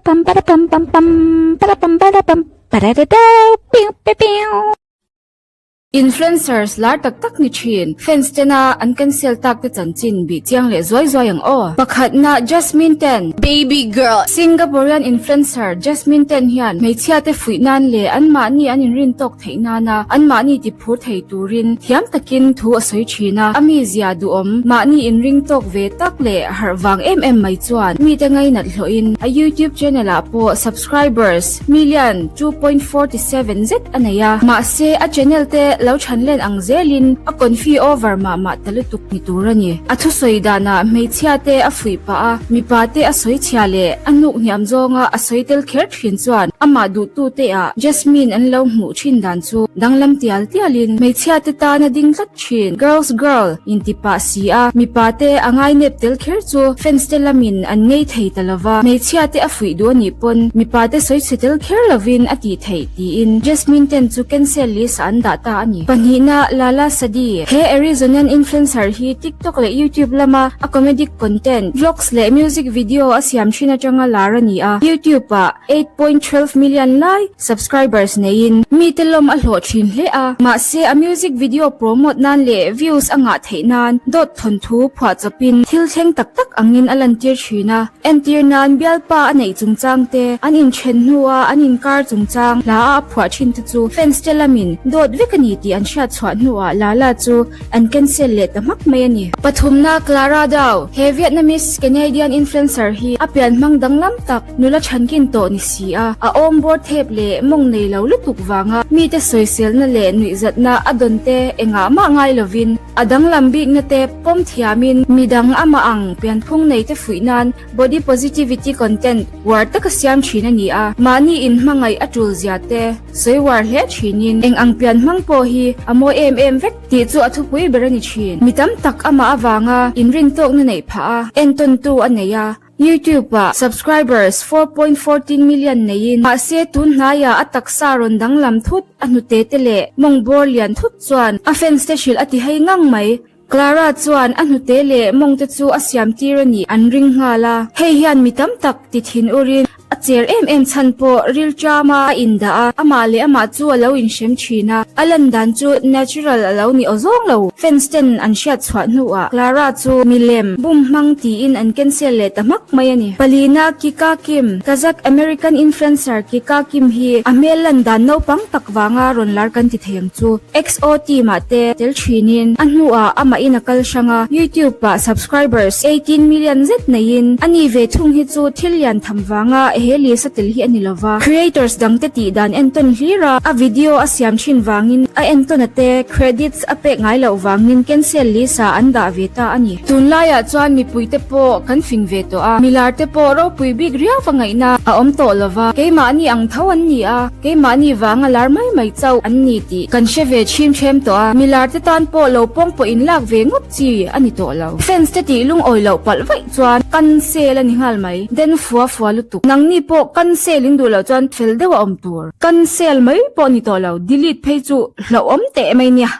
Pam para pam pam pam para pam para pam para da da piu piu piu. Influencers lar tak tak ni thin, fans tena an cancel tak te chanchin bih chiang leh zuai zuai ang aw. Pakhatna Jasmine Tan. Baby girl. Singaporean influencer Jasmine Tan hian hmeichhia te fuih nan leh anmahni an inrin tawk theih nana anmahni ti phur thei turin thiam takin thu a sawi thin a. A mizia duhawm, mahni inring tawk ve tak leh harh vang em em mai chuan mite ngainat hlawhin a YouTube channel ah pawh subscribers million 2.47 zet a nei a, mahse a channel te lo chhan len ang zelin a confi over mah mah ta lutuk ni tur a ni. A thusawi danah hmeichhia te a fuih pah a, mipa te a sawi chhia leh a hnuk hniam zawnga a sawi tel kher thin chuan amah duhtu te ah Jasmine an lo hmuh thin dan chu danglam tial tialin hmeichhia te tana ding tlat thin girls girl inti pah si a, mipa te a ngainep tel kher chu fans te lamin an ngei thei ta lova, hmeichhia te a fuih duh a nih pawn mipa te sawi chhe tel kher lovin a tih theih tiin Jasmine ten chu cancel list ah an dah ta a ni. Pahnihna, Lala Sadi, He Arizonan influencer hi TikTok leh YouTube lama a comedic content, vlogs leh music video a siam thin atanga lar a ni a, YouTube ah 8.12 million lai subscribers neiin mite lawm a hlawh thin hle a, mahse a music video promote nan leh views a ngah theih nan dawt thawnthu phuah chawpin thil thleng tak tak angin a lantir thin a. Entir nan bialpa a neih chungchang te, an inthen hnua an inkar chungchang hla a a phuah thin te chu fans te lamin dawt vek a ni tih an hriat chhuah hnuah Lala chu an cancel leh ta hmak mai a ni. Pathumna Clara Dao, he Vietnamese Canadian influencer hi a pian hmang danglam tak nula chhankin tawh ni si a, a awm bawr thep leh mawng nei lo lutuk vanga mite sawiselna leh nuihzatna a dawn te engah mah ngai lovin A danglam bikna te pawm thiamin midang amah ang pianphung nei te fuih nan body positivity content uar taka siam thin a ni a, mahni inhmangaih a tul zia te sawi uar hle thinin eng ang pian hmang pawh hi a mawi em em vek tih chu a thupui ber a ni thin. Mi tam tak amah avanga inrintawkna neih phah a, entawntu a nei a. YouTube ah subscribers 4.14 million neiin mahse tun hnaiah a taksa rawn danglam thut a hnute te leh mawng bawr lian thut chuan a fans te hrilh a ti hei ngang mai. Clara chuan a hnute leh mawng te chu a siam tir a nih an ring nghal a, hei hian mi tam tak ti thin urin a cher em em chhan pawh rilṭama a indah a, amah leh amah chu a lo inhrem thin a, a lan dan chu natural a lo ni awzawng lo. Fans ten an hriat chhuah hnuah Clara chu milem bum hmang tiin an cancel leh ta hmak mai a ni. Palina Kika Kim, Kazakh American influencer Kika Kim hi a hmel lan dan naupang tak vanga rawn lar kan ti thei ang chu. XO team ah te tel thinin a hnuah amah in a kal hrang a, YouTube ah subscribers 18 million zet neiin a ni ve thung hi chu thil lian tham vanga he list a tel hi a ni lova. Creators dangte tih dan entawn hlir a, a video a siam thin vangin a entawn a te credits a pek ngai loh vangin cancel list ah an dah ve ta a ni. Tunlaiah chuan mipuite pawh kan fing ve tawh a, milar te pawh ropui bik riau va ngaihna a awm tawh lova, keimahni ang tho an ni a, keimahni vanga lar mai mai chauh an ni tih kan hre ve chhim ṭhem tawh a, milar te tan pawh lo pawng pawh inlak ve ngawt chi a ni tawh lo. Fans te tih lungawi loh palh vaih chuan cancel a ni nghal mai, den fua fua lutuk. Nangni pawh cancel in duh loh chuan fel deuh a awm tur. Cancel mai pawh ni tawh lo, delete phei chu hlauhawm teh mai nia.